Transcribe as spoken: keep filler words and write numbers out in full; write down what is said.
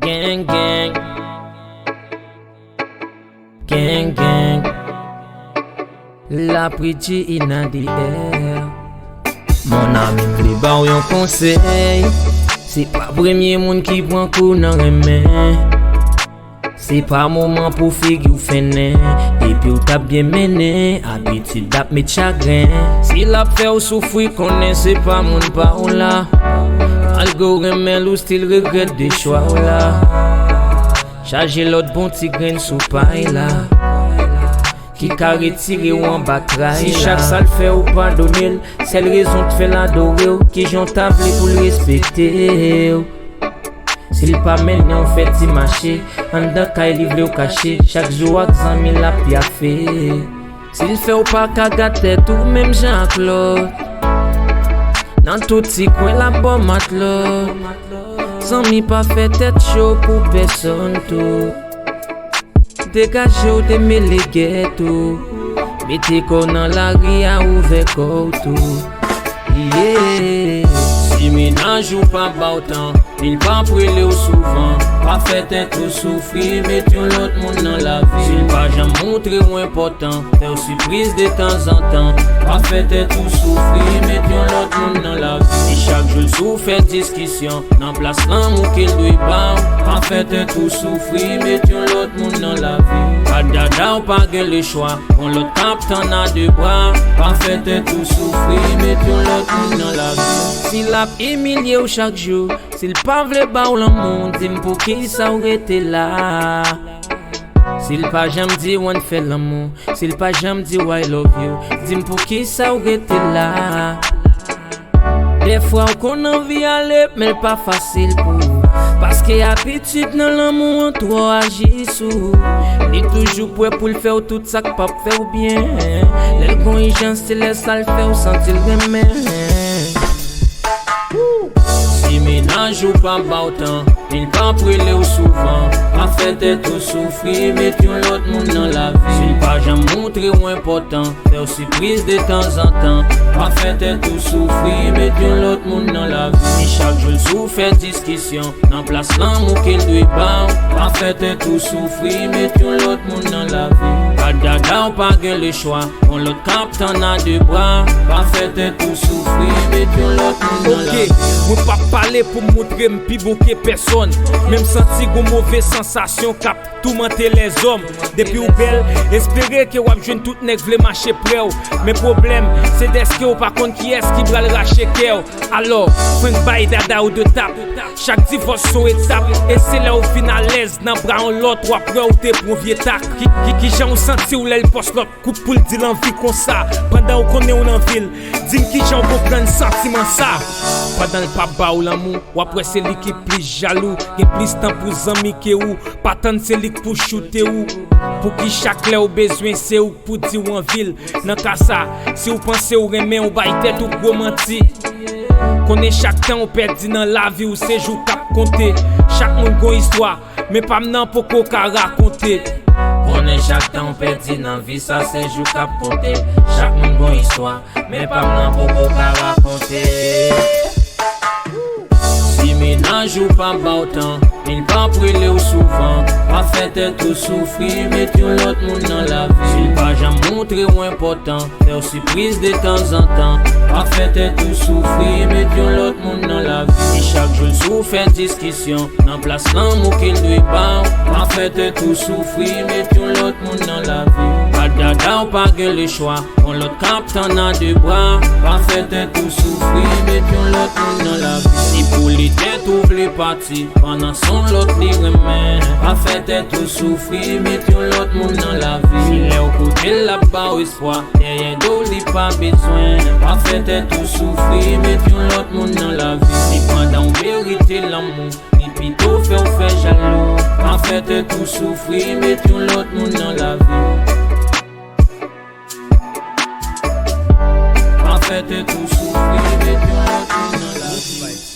Gang, gang. Gang, gang. La Pretty in the air. Mon ami, m vle ba w yon konsèy. Se pa premye moun ki pran kou nan renmen. Se pa moman pou figi w fennen. Depi w t ap byen mennen, abitid ap met chagren. Si l ap fè w soufri, konnen se pa moun pa w la. Malgre w renmen l, ou still regrèt de chwa w la. Chaje lòt bon ti grenn sou pay la, ki ka retire w anba tray la. Si chak sa l fè ou padone l, sèl rezon k fè l adore w, kijan w ta vle pou l respekte w? Si l pa mennen w fè ti mache, anndan kay li vle w kache, chak jou ak zanmi l ap pyafe. Si l fè w pa ka gad tèt ou menm jan ak lòt, nan tout ti kwen l ap ba w matlòt. Zanmi, pa fè tèt cho pou pèsonn tou. Degaje w, demele gèt ou. Mete kò w nan lari a, ouvè kò w tou. Yeah. Si mennaj ou pa ba w tan, li pa ap rele w souvan, pa fè tèt ou soufri, met yon lòt moun nan lavi. Si l pa janm montre w enpòtan, fè w sipriz de tanzantan, pa fè tèt ou soufri, met yon lòt moun nan lavi. Si chak jou l soufè diskisyon, nan plas lanmou ke l dwe ba w, pa fè tèt ou soufri, met yon lòt moun nan lavi. Pa dada w pa gen lechwa, yon lòt k ap tann a de bra, pa fè tèt ou soufri, met yon lòt moun nan lavi. Si l ap imilye w chak jou, si l pa vle ba w lanmou, di m poukisa w rete la. Si l pa janm di w ann fè lanmou, si l pa janm di w I love you, di m poukisa w rete la. Dèfwa w konn anvi ale, men l pa fasil pou ou. Paske abitid nan lanmou an twò aji sou ou. Li toujou prè pou l fè w tout sa k p ap fè w byen. Lè l gon ijans, se lè sa l fè w santi l renmen. Si mennaj ou pa ba w tan, li pa ap rele w souvan, pa fè tèt ou soufri, met yon lòt moun nan lavi. Si l pa janm montre w enpòtan, fè w sipriz de tanzantan, pa fè tèt ou soufri, met yon lòt moun nan lavi. Si chak jou l soufè diskisyon, nan plas lanmou ke l dwe ba w, pa fè tèt ou soufri, met yon lòt moun nan lavi. Pa dada w pa gen lechwa, yon lòt k ap tann a de bra, pa fè tèt ou soufri, met yon lòt moun nan lavi. Ok, mwen p ap pale pou m montre m pi bon ke pèsonn, men m santi gon move sansasyon k ap toumante lèzòm. Depi w bèl, espere ke w ap jwenn tout nèg vle mache prè w. Men pwoblèm, se dèske w pa konn kiyès ki pral rache kè w. Alò, frenk bay dada w de tap. Chak divòs se yon etap, e se lè w fin alèz nan bra yon lòt, w ap wè w te pran vye tak. Ki, ki, kijan w santi w lè l pòs lòt koup pou l di l anvi konsa, pandan w konnen w nan vi l? Di m kijan w konprann santiman sa? Pandan l p ap ba w lanmou, w ap wè se li ki plis jalou, gen plis tan pou zanmi ke ou, pa tann se li k pou choute ou. Pou ki chak lè w bezwen se ou k pou di w anvi l? Nan ka sa, si w panse w renmen, w bay tèt ou gwo manti. Konnen chak tan w pèdi nan lavi w se jou k ap konte. Chak moun gon istwa, men pa m nan poko ka rakonte. Konnen chak tan w pèdi nan vi sa se jou k ap konte. Chak moun gon istwa, men pa m nan poko ka rakonte. Si mennaj ou pa ba w tan, li p ap rele w souvan, pa fè tèt ou soufri, met yon lòt moun nan lavi. Si l pa janm montre w enpòtan, fè w sipriz de tanzantan, pa fè tèt ou soufri, met yon lòt moun nan lavi. Si chak jou l soufè diskisyon, nan plas lanmou ke l dwe ba w, pa fè tèt ou soufri, met yon lòt moun nan lavi. Pa dada w pa gen lechwa, yon lòt k ap tann a de bra, pa fè tèt ou soufri, met yon lòt moun nan lavi. Si pou li tèt ou vle pati, pandan se yon lòt li renmen, pa fè tèt ou soufri, met yon lòt moun nan lavi. Si lè w koute l ap ba w espwa, dèyè do w li pa bezwen, pa fè tèt ou soufri, met yon lòt moun nan lavi. Si pandan w merite lanmou, li pito fè w fè jalou, pa fè tèt ou soufri, met yon lòt moun nan lavi. Pa fè tèt ou soufri, met yon lòt moun nan lavi.